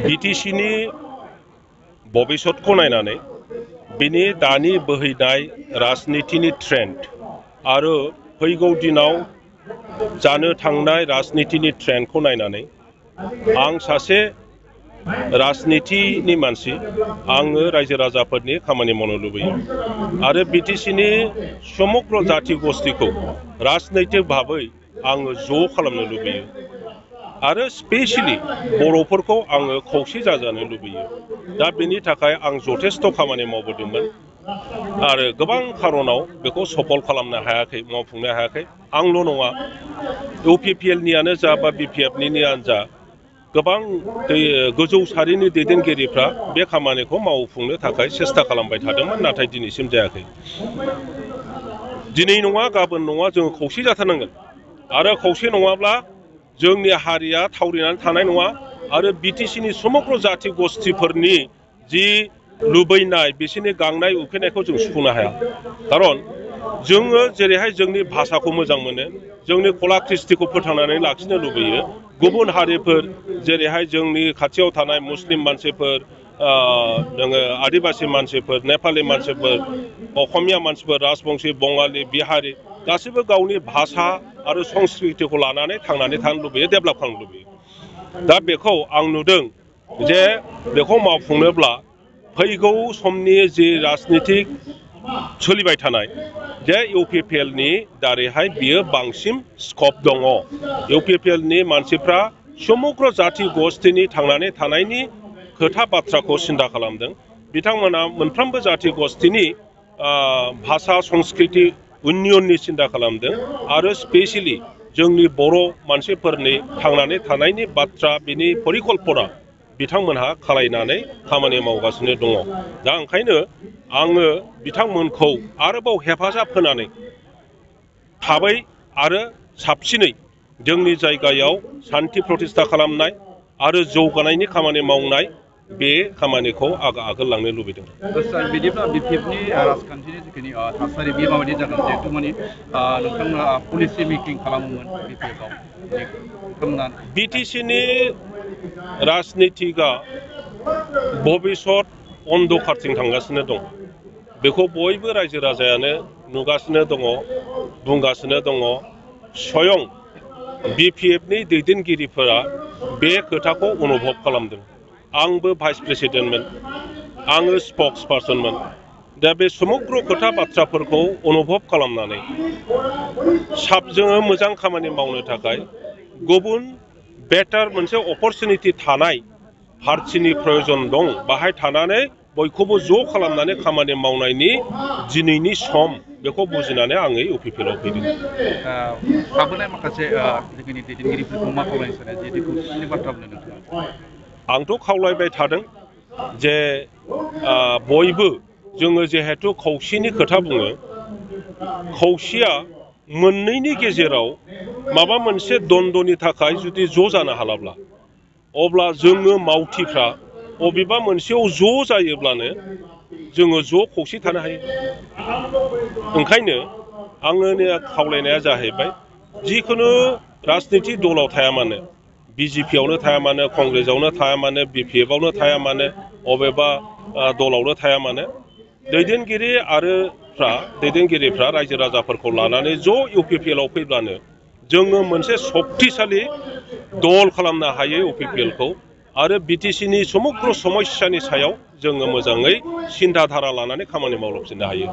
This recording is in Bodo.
बिटिसिनि भबिष्यतखौ नायनानै बिनि दानि बोहैनाय राजनितिनि ट्रेन्ड आरो फैगौ दिनाव जानो थांनाय राजनितिनि ट्रेन्डखौ नायनानै आं सासे राजनितिनि मानसि आङो रायजो राजाफोरनि खामानि मावनो लुबैयो आरो बिटिसिनि समग्र जाति गस्थिखौ राजनैतिक भाबै आङो ज' खालामनो लुबैयो आरो स्पेशली बर'फोरखौ आङो खौसे जाजानो लुबैयो। दा बेनि थाखाय आं जथेस्थ' खामानि मावबोदोंमोन आरो गोबां खारनाव बेखौ सफल खालामनो हायाखै, मावफुंनो हायाखै। आंल' नङा, इउपिपिएलनियानो जा बा बिपिएफनियानो जा गोबां गोजौ सारिनि दैदेनगिरिफ्रा बे खामानिखौ मावफुंनो थाखाय सेस्था खालामबाय थादोंमोन, नाथाय दिनैसिम जायाखै। दिनै नङा गाबोन नङा जोङो खौसे जाथारनांगोन आरो खौसे नङाब्ला जोंनि हारिया थावरिनानै थानाय नङा आरो बिटिसिनि समग्र जाति गस्थिफोरनि जि लुबैनाय बिसोरनि गांनाय उखैनायखौ जों सुफुंनो हाया। खारन जोङो जेरैहाय जोंनि भाषाखौ मोजां मोनो, जोंनि कला कृष्टिखौ फोथांनानै लाखिनो लुबैयो, गुबुन हारिफोर जेरैहाय जोंनि खाथियाव थानाय मुस्लिम मानसिफोर, नोङो आदिबासि मानसिफोर, नेपालि मानसिफोर, असमिया मानसिफोर, राजबंशी, बंगालि, बिहारि गासैबो गावनि भाषा आरो संस्कृतिखौ लानानै थांनानै थानो लुबैयो, डेभेलप खालामनो लुबैयो। दा बेखौ आं नुदों जे बेखौ मावफुंनोब्ला फैगौ समनि जि राजनितिक सोलिबाय थानाय जे इउपिपिएलनि दारैहाय बियो बांसिन स्कप दङ। इउपिपिएलनि मानसिफ्रा समग्र जाति गस्थिनि थांनानै थानायनि खोथा बाथ्राखौ सिन्था खालामदों। बिथांमोना मोनफ्रोमबो जाति गस्थिनि भाषा संस्कृति उन्नयननि सिन्था खालामदों आरो स्पेशली जोंनि बर' मानसिफोरनि थांनानै थानायनि बाथ्रा बिनि परिकल्पना बिथांमोनहा खालायनानै खामानि मावगासिनो दङ। दा ओंखायनो आङो बिथांमोनखौ आरोबाव हेफाजाब होनानै थाबै आरो साबसिनै जोंनि जायगायाव सान्थि प्रतिष्ठा खालामनाय आरो जौगानायनि खामानि मावनाय बे खामानिखौ आगोल लांनो लुबैदों। बिदिब्ला बिपिएफनि राजखान्थिनि जिखिनि थासारि बे माबायदि जागोन, जिहेतु माने नोंथांमोना पलिसि मेकिं खालामोमोन बिपिएफआव। बिटिसिनि राजनितिकआ भबिष्यत अन्धकारथिं थांगासिनो दं। बेखौ बयबो रायजो राजायानो नुगासिनो दङ, बुंगासिनो दङ। स्वयं बिपिएफनि दैदेनगिरिफोरा बे खोथाखौ अनुभब खालामदों। आंबो भाइस प्रेसिडेन्टमोन, आङो स्पक्स पार्सनमोन। दा बे समग्र खोथा बाथ्राफोरखौ अनुभब खालामनानै जोङो मोजां खामानि मावनो थाखाय गुबुन बेटार मोनसे अपरचुनिटि थानाय पार्टिनि प्रयजन दं। बाहाय थानानै बयखौबो ज' खालामनानै खामानि मावनायनि दिनैनि सम बेखौ बुजिनानै आङो इउपिपिएलआव फैदों। थाबोनाय माखासे जोंनि दैदेनगिरिफोरखौ मा खावलायनो सानो, जिहेतु खौसेथिनि बाथ्रा बुंनो नोंथाङा? आंथ' खावलायबाय थादों जे बयबो जोङो जिहेतु खौसेनि खोथा बुङो, खौसेया मोननैनि गेजेराव माबा मोनसे द्वन्द्वनि थाखाय जुदि ज' जानो हालाब्ला अब्ला जोङो मावथिफ्रा बबेबा मोनसेयाव ज' जायोब्लानो जोङो ज' खौसे थानो हायो। ओंखायनो आंनि खावलायनाया जाहैबाय जिखुनु राजनितिक दलाव थाया मानो, बिजेपियावनो थाया मानो, कंग्रेसआवनो थाया मानो, बिपिएफआवनो थाया मानो, अबेबा दलावनो थाया मानो, दैदेनगिरिफ्रा रायजो राजाफोरखौ लानानै ज' इउपिपिएलआव फैब्लानो जोङो मोनसे सक्तिशालि दल खालामनो हायो इउपिपिएलखौ आरो बिटिसिनि समग्र समस्यानि सायाव जोङो मोजाङै सिन्था धारा लानानै खामानि मावलांफिननो हायो।